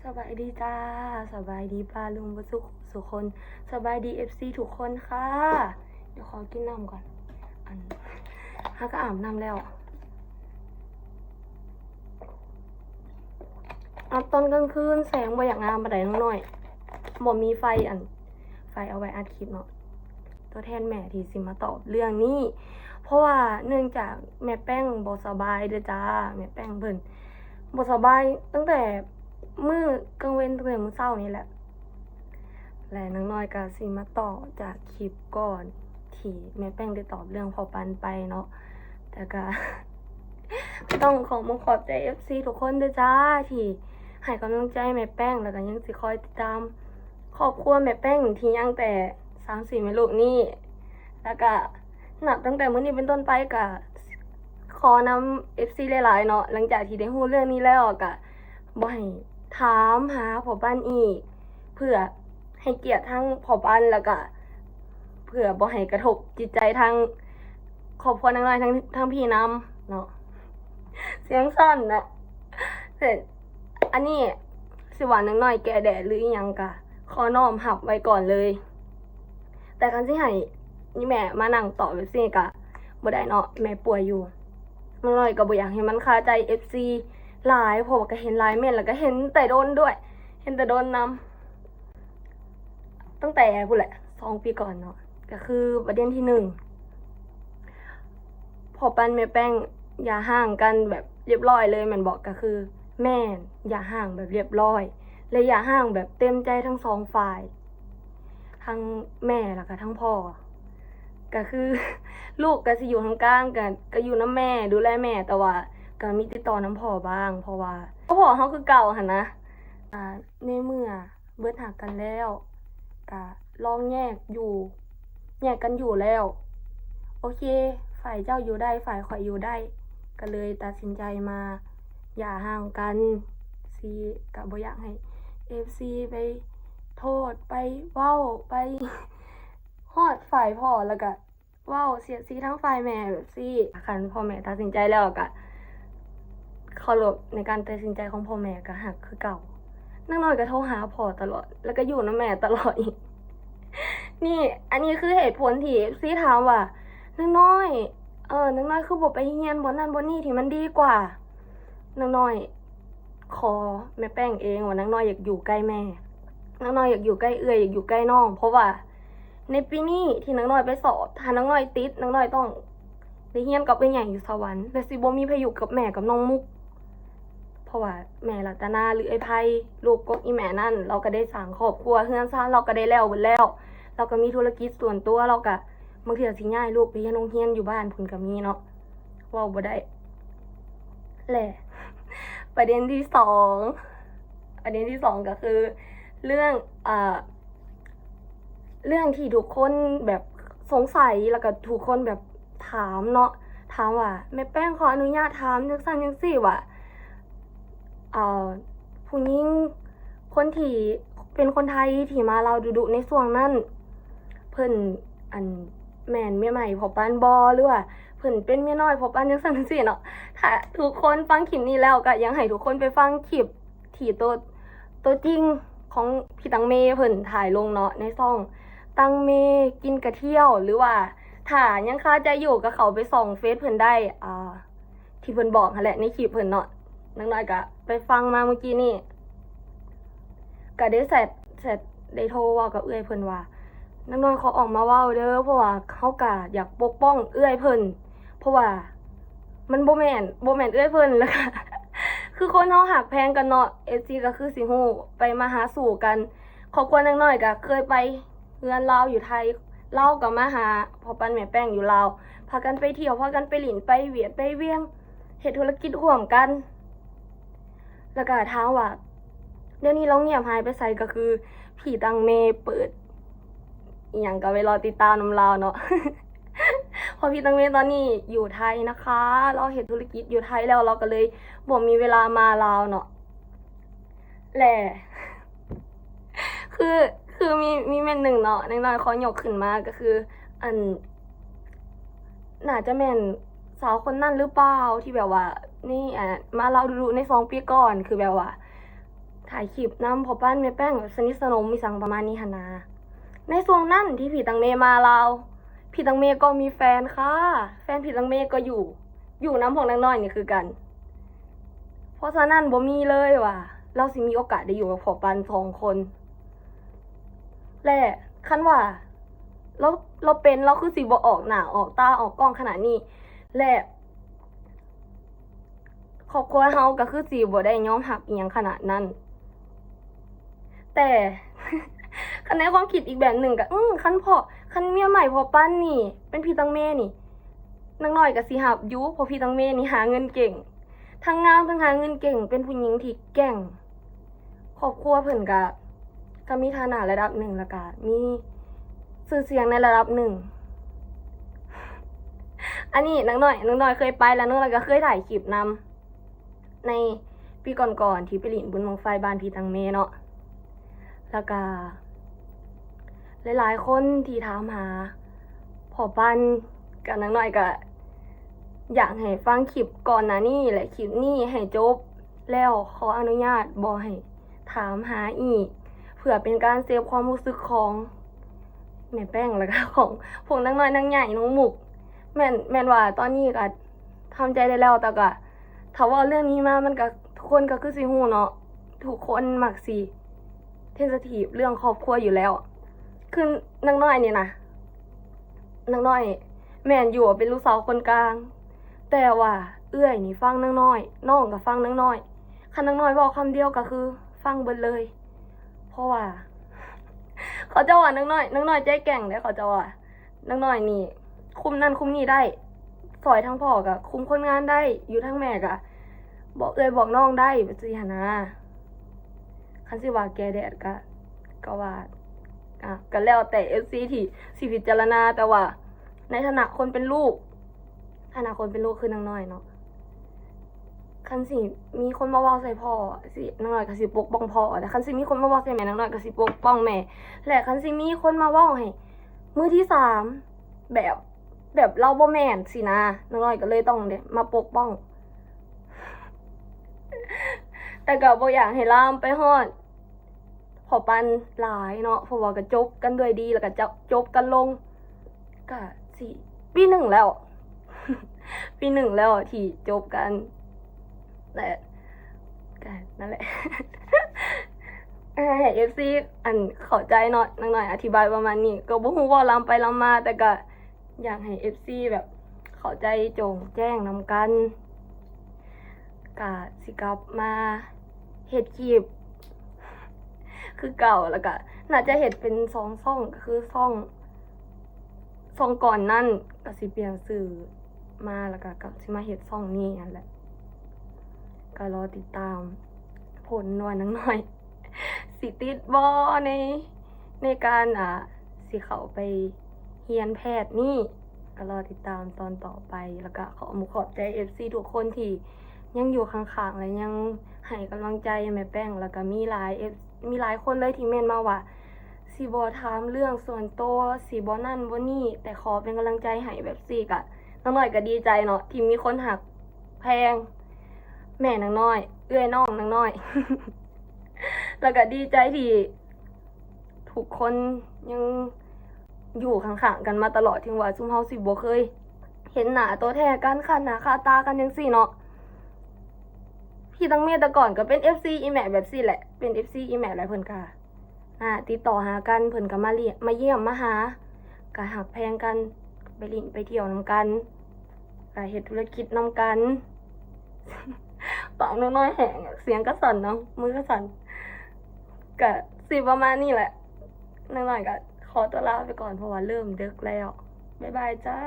ສະບາຍດີຈ້າ ສະບາຍດີປ້າລຸງເບິດສູ່ ສູ່ຄົນ ສະບາຍດີເອັຟຊີທຸກຄົນຄ່ະ. ດຽວຂໍກິນນ້ຳກ່ອນ ອັນ ຫາກະອາບນ້ຳແລ້ວ ອັດຕອນກາງຄືນ ແສງບໍ່ຢາກງາມປານໃດນ້ອງນ້ອຍ ບໍ່ມີໄຟ ອັນ ໄຟເອົາໄວ້ອັດຄລິບເນາະ. ຕົວແທນແມ່ທີ່ຊິມາຕອບເລື່ອງນີ້ ເພາະວ່າເນື່ອງຈາກແມ່ແປ້ງບໍ່ສະບາຍເດີຈ້າ ແມ່ແປ້ງເພິ່ນບໍ່ສະບາຍຕັ້ງແຕ່ມື້ກາງເວັນ ຕັ້ງແຕ່ມື້ເຊົ້ານີ້ແຫຼະ ແລະ ນາງນ້ອຍກະຊິມາຕໍ່ຈາກຄລິບກ່ອນທີ່ແມ່ແປ້ງໄດ້ຕອບເລື່ອງພໍ່ປັນໄປເນາະ. ແຕ່ກະຕ້ອງຂໍມຸກຂອບໃຈເອັຟຊີທຸກຄົນເດີຈ້າ ທີ່ໃຫ້ກຳລັງໃຈແມ່ແປ້ງ ແລ້ວກະຍັງຊິຄອຍຕິດຕາມ ຄອບຄົວແມ່ແປ້ງທີ່ຍັງແຕ່ສາມສີ່ແມ່ລູກນີ້ ແລ້ວກະນັບຕັ້ງແຕ່ມື້ນີ້ເປັນຕົ້ນໄປ ກະຂໍນຳເອັຟຊີຫຼາຍໆເນາະ ຫຼັງຈາກທີ່ໄດ້ຮູ້ເລື່ອງນີ້ແລ້ວ ກະບໍ່ໃຫ້ຖາມຫາພໍ່ປັນອີກ ເພື່ອໃຫ້ກຽດທາງພໍ່ປັນ ແລ້ວກະເພື່ອບໍ່ໃຫ້ກະທົບຈິດໃຈທາງຄອບຄົວນາງນ້ອຍ ທາງ ທາງພີ່ນຳເນາະ. ສຽງສັ່ນນະ ເຮັດ ອັນນີ້ຊິວ່ານາງນ້ອຍແກ່ແດດ ຫຼື ອີ່ຫຍັງກະຂໍນ້ອມຮັບໄວ້ກ່ອນເລີຍ. ແຕ່ຄັນຊິໃຫ້ອີ່ແມ່ມານັ່ງຕອບແບບຊີ້ກະບໍ່ໄດ້ເນາະ ແມ່ປ່ວຍຢູ່. ນາງນ້ອຍກະບໍ່ຢາກໃຫ້ມັນຄາໃຈເອັຟຊີຫຼາຍ ເພາະວ່າກະເຫັນຫຼາຍເມັ້ນ ແລ້ວກະເຫັນແຕ່ດົນດ້ວຍ ເຫັນແຕ່ດົນນຳ. ຕັ້ງແຕ່ພຸ້ນແຫຼະ ສອງປີກ່ອນເນາະ ກະຄືປະເດັນທີໜຶ່ງ ພໍ່ປັນແມ່ແປ້ງຢ່າຮ້າງກັນແບບລຽບລ້ອຍເລີຍແມ່ນບໍ່? ກະຄືແມ່ນຢ່າຮ້າງແບບລຽບລ້ອຍ ແລະ ຢ່າຮ້າງແບບເຕັມໃຈທັງສອງຝ່າຍ ທັງແມ່ແລ້ວກະທັງພໍ່. ກະຄືລູກກະຊິຢູ່ທາງກາງ ກະ ກະຢູ່ນຳແມ່ ດູແລແມ່ ແຕ່ວ່າກະມີຕິດຕໍ່ນຳພໍ່ບ້າງ ເພາະວ່າ ພໍ່ເຮົາຄືເກົ່າຫັ້ນນະ. ອາ ໃນເມື່ອເບິດຮັກກັນແລ້ວ ກະລອງແຍກຢູ່ ແຍກກັນຢູ່ແລ້ວ ໂອເຄ ຝ່າຍເຈົ້າຢູ່ໄດ້ ຝ່າຍຂ້ອຍຢູ່ໄດ້ ກະເລີຍຕັດສິນໃຈມາຢ່າຮ້າງກັນ. ຊີກະບໍ່ຢາກໃຫ້ເອັຟຊີໄປໂທດ ໄປເວົ້າ ໄປຮອດຝ່າຍພໍ່ ແລ້ວກະ ເວົ້າສຽດສີທາງຝ່າຍແມ່ແບບຊີ້. ຄັນພໍ່ແມ່ຕັດສິນໃຈແລ້ວກະເຄົາລົບໃນການຕັດສິນໃຈຂອງພໍ່ແມ່ ກະຮັກຄືເກົ່າ. ນາງນ້ອຍກະໂທຫາພໍ່ຕະຫຼອດ ແລ້ວກະຢູ່ນຳແມ່ຕະຫຼອດອີກ. ນີ້ ອັນນີ້ຄືເຫດຜົນທີ່ເອັຟຊີຖາມວ່າ ນາງນ້ອຍ ເອີ ນາງນ້ອຍຄືບໍ່ໄປຮຽນບ່ອນນັ້ນບ່ອນນີ້ທີ່ມັນດີກວ່າ? ນາງນ້ອຍ ຂໍແມ່ແປ້ງເອງວ່ານາງນ້ອຍຢາກຢູ່ໃກ້ແມ່ ນາງນ້ອຍຢາກຢູ່ໃກ້ເອື້ອຍ ຢາກຢູ່ໃກ້ນ້ອງ ເພາະວ່າໃນປີນີ້ທີ່ນາງນ້ອຍໄປສອບ ຖ້ານາງນ້ອຍຕິດ ນາງນ້ອຍຕ້ອງໄປຮຽນກັບເອື້ອຍໃຫຍ່ຢູ່ສະຫວັນ ແລະ ຊິບໍ່ມີໃຜຢູ່ກັບແມ່ກັບນ້ອງມຸກ ເພາະວ່າແມ່ລັດຕະນາ ຫຼື ເອື້ອຍໄພ ລູກກົກອີ່ແມ່ນັ້ນ ລາວກະໄດ້ສ້າງຄອບຄົວ ເຮືອນຊານລາວກະໄດ້ແລ້ວເບິດແລ້ວ ລາວກະມີທຸລະກິດສ່ວນຕົວ ລາວກະບາງເທື່ອຊິຍ້າຍລູກໄປຮຽນໂຮງຮຽນຢູ່ບ້ານພຸ້ນກະມີເນາະ. ເວົ້າບໍ່ໄດ້ ແລະ ປະເດັນທີສອງ ປະເດັນທີສອງກະຄືເລື່ອງ ເອີ ເລື່ອງທີ່ທຸກຄົນແບບສົງໄສ ແລ້ວກະທຸກຄົນແບບຖາມເນາະ ຖາມວ່າ ແມ່ແປ້ງ ຂໍອະນຸຍາດຖາມຈັ່ງຊັ້ນຈັ່ງຊີ້ວ່າ ເອີ ຜູ້ຍິງຄົນທີ່ເປັນຄົນໄທທີ່ມາລາວດຸໆໃນຊ່ວງນັ້ນ ເພິ່ນ ອັນ ແມ່ນເມຍໃໝ່ພໍ່ປັນບໍ່ ຫຼືວ່າເພິ່ນເປັນເມຍນ້ອຍພໍ່ປັນ ຈັ່ງຊັ້ນຈັ່ງຊີ້ເນາະ. ຖ້າທຸກຄົນຟັງຄລິບນີ້ແລ້ວ ກະຢາກໃຫ້ທຸກຄົນໄປຟັງຄລິບທີ່ໂຕ ໂຕຈິງຂອງພີ່ຕັງເມເພິ່ນຖ່າຍລົງເນາະ ໃນຊ່ອງຕັງເມກິນກະທ່ຽວ ຫຼືວ່າຖ້າຍັງຄາໃຈຢູ່ ກະເຂົ້າໄປສ່ອງເຟສເພິ່ນໄດ້ ອາ ທີ່ເພິ່ນບອກຫັ້ນແຫຼະ ໃນຄລິບເພິ່ນເນາະ. ນາງນ້ອຍກະໄປຟັງມາມື້ກີ້ນີ້ ກະໄດ້ແຊັດ ແຊັດ ໄດ້ໂທເວົ້າກັບເອື້ອຍເພິ່ນວ່າ ນາງນ້ອຍຂໍອອກມາເວົ້າເດີ ເພາະວ່າເຮົາກະຢາກປົກປ້ອງເອື້ອຍເພິ່ນ ເພາະວ່າມັນບໍ່ແມ່ນ ບໍ່ແມ່ນເອື້ອຍເພິ່ນ ແລ້ວກະ ຄືຄົນເຮົາຮັກແພງກັນເນາະ ເອັຟຊີກະຄືຊິຮູ້ ໄປມາຫາສູ່ກັນ. ຄອບຄົວນາງນ້ອຍກະເຄີຍໄປ ເຮືອນລາວຢູ່ໄທ ລາວກະມາຫາພໍ່ປັນແມ່ແປ້ງຢູ່ລາວ ພາກັນໄປທ່ຽວ ພາກັນໄປຫຼິ້ນ ໄປຫວຽດໄປວຽງ ເຮັດທຸລະກິດຮ່ວມກັນ. ແລ້ວກະຖາມວ່າ ດຽວນີ້ລາວງຽບຫາຍໄປໃສ ກະຄືພີ່ຕັງເມເປີດອີ່ຫຍັງ ກະໄວ້ລໍຕິດຕາມນຳລາວເນາະ ເພາະພີ່ຕັງເມຕອນນີ້ຢູ່ໄທນະຄະ ລາວເຮັດທຸລະກິດຢູ່ໄທແລ້ວ ລາວກະເລີຍບໍ່ມີເວລາມາລາວເນາະ. ແລະ ຄື ຄືມີ ມີເມັ້ນໜຶ່ງເນາະ ນາງນ້ອຍຂໍຍົກຂຶ້ນມາ ກະຄື ອັນ ໜ້າຈະແມ່ນສາວຄົນນັ້ນຫຼືເປົ່າ ທີ່ແບບວ່າ ນີ້ ອາ ມາລາວດຸໆໃນສອງປີກ່ອນ ຄືແບບວ່າ ຖ ຖ່າຍຄລິບນຳພໍ່ປັນແມ່ແປ້ງ ແບບສະໜິດສະໜົມອີ່ຫຍັງປະມານນີ້ຫັ້ນນາ. ໃນຊ່ວງນັ້ນທີ່ພີ່ຕັງເມມາລາວ ພີ່ຕັງເມກໍມີແຟນຄ່າ, ແຟນພີ່ຕັງເມກໍຢູ່ ຢູ່ນຳພວກນາງນ້ອຍນີ້ຄືກັນ. ເພາະສະນັ້ນບໍ່ມີເລີຍວ່າລາວຊິມີໂອກາດໄດ້ຢູ່ກັບພໍ່ປັນສອງຄົນ ແລະ ຄັນວ່າລາວ ລາວເປັນ ລາວຄືຊິບໍ່ອອກໜ້າອອກຕາອອກກ້ອງຂະໜາດນີ້ ແລະ ຄອບຄົວເຮົາກໍຄືຊິບໍ່ໄດ້ຍອມຮັບອີ່ຫຍັງຂະໜາດນັ້ນ. ແຕ່ ຄັນໃນຄວາມຄິດອີກແບບໜຶ່ງກໍ ອື ຄັນພໍ່ ຄັນເມຍໃໝ່ພໍ່ປັນນີ້ເປັນພີ່ຕັງເມນີ້ ນາງນ້ອຍກໍຊິຮັບຢູ່ ເພາະພີ່ຕັງເມນີ້ຫາເງິນເກັ່ງ ທັງງາມທັງຫາເງິນເກັ່ງ ເປັນຜູ້ຍິງທີ່ແກ່ງ. ຄອບຄົວເພິ່ນກະ ກະມີຖານະລະດັບໜຶ່ງ ແລ້ວກະມີຊື່ສຽງໃນລະດັບໜຶ່ງ. ອັນນີ້ນາງນ້ອຍ ນາງນ້ອຍເຄີຍໄປ ແລ້ວນາງນ້ອຍກະເຄີຍຖ່າຍຄລິບນຳ ໃນປີກ່ອນໆ ທີ່ໄປຫຼິ້ນບຸນບັ້ງໄຟບ້ານພີ່ຕັງເມເນາະ. ແລ້ວກະ ຫຼາຍໆຄົນທີ່ຖາມຫາພໍ່ປັນ ກະນາງນ້ອຍກະຢາກໃຫ້ຟັງຄລິບກ່ອນໜ້ານີ້ ແລະ ຄລິບນີ້ໃຫ້ຈົບ ແລ້ວຂໍອະນຸຍາດບໍ່ໃຫ້ຖາມຫາອີກ ເພື່ອເປັນການເຊບຄວາມຮູ້ສຶກຂອງແມ່ແປ້ງ ແລ້ວກະຂອງພວກນາງນ້ອຍ ນາງໃຫຍ່ ນ້ອງມຸກ. ແມ່ນ ແມ່ນວ່າຕອນນີ້ກະທຳໃຈໄດ້ແລ້ວ ແຕ່ກະຖ້າເວົ້າເລື່ອງນີ້ມາ ມັນກະ ທຸກຄົນກະຄືຊິຮູ້ເນາະ ທຸກຄົນມັກຊິ ເຊັນຊິທີບເລື່ອງຄອບຄົວຢູ່ແລ້ວ. ຄືນາງນ້ອຍນີ້ນະ ນາງນ້ອຍແມ່ນຢູ່ວ່າເປັນລູກສາວຄົນກາງ ແຕ່ວ່າເອື້ອຍນີ້ຟັງນາງນ້ອຍ ນ້ອງກໍຟັງນາງນ້ອຍ. ຄັນນາງນ້ອຍເວົ້າຄຳດຽວກໍຄືຟັງເບິດເລີຍ ເພາະວ່າເຂົາເຈົ້າວ່ານາງນ້ອຍ ນາງນ້ອຍໃຈແກ່ງເດ້ ເຂົາເຈົ້າວ່າ ນາງນ້ອຍນີ້ຄຸມນັ້ນຄຸມນີ້ໄດ້ ຊ່ອຍທັງພໍ່ກໍຄຸມຄົນງານໄດ້ ຢູ່ທັງແມ່ກໍບອກເອື້ອຍບອກນ້ອງໄດ້ ແບບຊີ້ຫັ້ນນະ. ຄັນຊິວ່າແກ່ແດດກໍ ກໍວ່າ ອ່າ ກໍແລ້ວແຕ່ເອັຟຊີທີ່ຊິພິຈາລະນາ ແຕ່ວ່າໃນຖານະຄົນເປັນລູກ ຖານະຄົນເປັນລູກຄືນາງນ້ອຍເນາະ ຄັນຊິມີຄົນມາເວົ້າໃສ່ພໍ່ ຊິ ນາງນ້ອຍກໍຊິປົກປ້ອງພໍ່ ແລະ ຄັນຊິມີຄົນມາເວົ້າໃສ່ແມ່ ນາງນ້ອຍກໍຊິປົກປ້ອງແມ່ ແລະ ຄັນຊິມີຄົນມາເວົ້າໃຫ້ມືທີສາມ ແບບ ແບບລາວບໍ່ແມ່ນຊີ້ນະ ນາງນ້ອຍກໍເລີຍຕ້ອງໄດ້ມາປົກປ້ອງ. ແຕ່ກໍບໍ່ຢາກໃຫ້ລາມໄປຮອດພໍ່ປັນຫຼາຍເນາະ ເພາະວ່າກໍຈົບກັນດ້ວຍດີ ແລ້ວກໍຈະ ຈົບກັນລົງ ກະຊິປີໜຶ່ງແລ້ວ ປີໜຶ່ງແລ້ວທີ່ຈົບກັນ ແລະ ກະນັ້ນແຫຼະ ໃຫ້ເອັຟຊີ ອັນ ເຂົ້າໃຈເນາະ ນາງນ້ອຍອະທິບາຍປະມານນີ້ ກໍບໍ່ຮູ້ເວົ້າລຳໄປລຳມາ ແຕ່ກະຢາກໃຫ້ເອັຟຊີແບບເຂົ້າໃຈໂຈ່ງແຈ້ງນຳກັນ. ກະຊິກັບມາເຮັດຄລິບຄືເກົ່າ ແລ້ວກະໜ້າຈະເຮັດເປັນສອງຊ່ອງ ກໍຄືຊ່ອງ ຊ່ອງກ່ອນນັ້ນກໍຊິປ່ຽນຊື່ມາ ແລ້ວກໍ ກໍຊິມາເຮັດຊ່ອງນີ້ຫັ້ນແຫຼະ. ກໍລໍຕິດຕາມຜົນວ່ານາງນ້ອຍຊິຕິດບໍ່ ໃນ ໃນການ ອ່າ ຊິເຂົ້າໄປຮຽນແພດນີ້ ກໍລໍຕິດຕາມຕອນຕໍ່ໄປ. ແລ້ວກໍຂໍຂອບໃຈເອັຟຊີທຸກຄົນທີ່ຍັງຢູ່ຂ້າງໆ ແລະ ຍັງໃຫ້ກຳລັງໃຈແມ່ແປ້ງ. ແລ້ວກໍມີຫຼາຍເອັຟ ມີຫຼາຍຄົນເລີຍທີ່ເມັ້ນມາວ່າ ຊິບໍ່ຖາມເລື່ອງສ່ວນຕົວ ຊິບໍ່ນັ້ນບໍ່ນີ້ ແຕ່ຂໍເປັນກຳລັງໃຈໃຫ້ແບບຊີ້ ກະ ນາງນ້ອຍກະດີໃຈເນາະ ທີ່ມີຄົນຮັກແພງແມ່ນາງນ້ອຍ ເອື້ອຍນ້ອງນາງນ້ອຍ ແລ້ວກະດີໃຈທີ່ທຸກຄົນຍັງຢູ່ຂ້າງໆກັນມາຕະຫຼອດ ເຖິງວ່າຊຸມເຮົາຊິບໍ່ເຄີຍເຫັນໜ້າໂຕແທ້ກັນ ຄາດໜ້າຄາດຕາກັນຈັ່ງຊີ້ເນາະ. ພີ່ຕັງເມແຕ່ກ່ອນກໍເປັນເອັຟຊີອີ່ແມ່ແບບຊີ້ແຫຼະ ເປັນເອັຟຊີອີ່ແມ່ ແລ້ວເພິ່ນກະ ອ່າ ຕິດຕໍ່ຫາກັນ ເພິ່ນກໍມາລຽ ມາຢ້ຽມມາຫາ ກໍຮັກແພງກັນ ໄປຫຼິ້ນໄປທ່ຽວນຳກັນ ກໍເຮັດທຸລະກິດນຳກັນ. ປາກນ້ອຍໆແຫ້ງ ສຽງກະສັ່ນເນາະ ມືກະສັ່ນ ກະຊິປະມານນີ້ແຫຼະ. ນ້ອຍໆກໍຂໍຕົວລາໄປກ່ອນ ເພາະວ່າເລີ່ມເດິກແລ້ວ. ບາຍບາຍຈ້າ.